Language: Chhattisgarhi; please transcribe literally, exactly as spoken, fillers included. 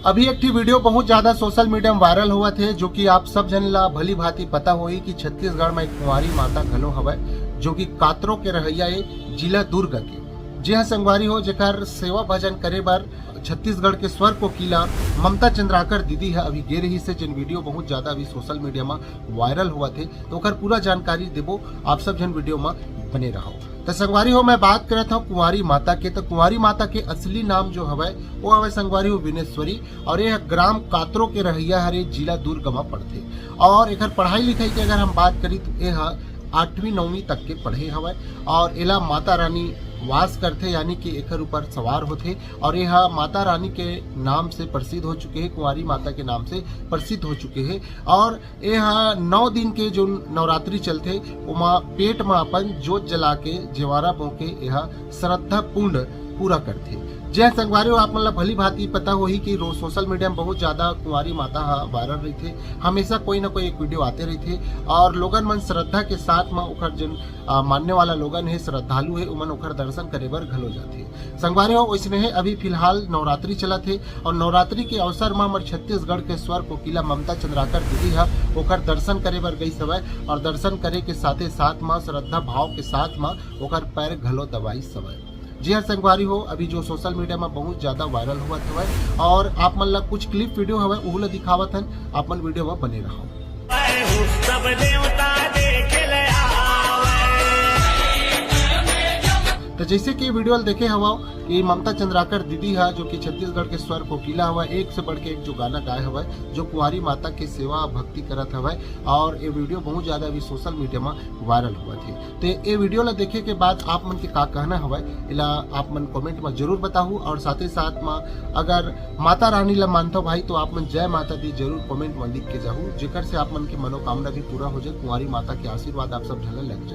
अभी एक ठी video बहुत ज्यादा social media में viral होवत हे, जो कि आप सब झन ला भली भांति पता होही कि छत्तीसगढ़ में एक कुंवारी माता घलो हवय, जो कि कातरो के रहइया ए, जिला दुर्ग के। जी हाँ संगवारी हो, जेकर सेवा भजन करे बर छत्तीसगढ़ के स्वर कोकिला ममता चंद्राकर दीदी ह अभी गे रहिस हे, जेन video बहुत ज्यादा अभी social media में viral होवत हे, तो ओकर पूरा जानकारी देबो। आप सब झन video में बने रहो। तो संगवारी हो, मैं बात करत हूँ कुंवारी माता के। तो कुंवारी माता के असली नाम जो हवय, वो हवय संगवारी हो विनेश्वरी, और ये ग्राम कातरो के रहइया हरे, जिला दुर्ग म पड़थे। और एकर पढ़ाई लिखाई के अगर हम बात करी तो ये ह आठवीं नौवीं तक के पढ़े हवय, और एला माता रानी वास करथे, यानी कि एकर ऊपर सवार होथे, और ये ह माता रानी के नाम से प्रसिद्ध हो चुके हे, कुंवारी माता के नाम से प्रसिद्ध हो चुके हे। और ये ह नौ दिन के जो नवरात्रि चलथे, ओमा पेट म अपन जोत जला के जेवारा बोके ये ह श्रद्धा पूर्ण पूरा करथे। जे संगवारी हो, आप मन ला भली भांति पता होही कि रोज social media में बहुत ज्यादा कुंवारी माता ह viral रहिथे, हमेशा कोई ना कोई एक video आते रहिथे, और लोगन मन श्रद्धा के साथ म ओकर जिन, अ, मानने वाला लोगन हे, श्रद्धालु हे, उमन ओकर दर्शन करे बर घलो जाथे। संगवारी हो, वैसने हे, अभी फिलहाल नवरात्रि चलत हे, और नवरात्रि के अवसर म हमर छत्तीसगढ़ के स्वर कोकिला ममता चंद्राकर दीदी ह ओकर दर्शन करे बर गईस हवय, और दर्शन करे के साथे साथ म श्रद्धा भाव के साथ म ओकर पैर घलो दबाईस हवय। जी हाँ संगवारी हो, अभी जो social media में बहुत ज्यादा viral होवत हवय, और आप मन ला कुछ clip video हवय, उहू ला दिखावत हन, आप मन video में बने रहो। सब देवता देखे ले आवे। तो जैसे कि video ल देखे हवव कि ममता चंद्राकर दीदी ह, जो कि छत्तीसगढ़ के स्वर कोकिला हवय, एक से बढ़ के एक जो गाना गाए हवय, जो कुंवारी माता के सेवा भक्ति करत हवय, और ये video बहुत ज्यादा अभी social media में viral होवत हे। तो ये video ला देखे के बाद आप मन के का कहना हवय, एला आप मन comment में जरूर बताहू, और साथे साथ में अगर माता रानी ला मानथव भाई, तो आप मन जय माता दी जरूर comment में लिख के जाहू, जेकर से आप मन के मनोकामना भी पूरा हो जाए, कुंवारी माता के आशीर्वाद आप सब झन ला लग जाए।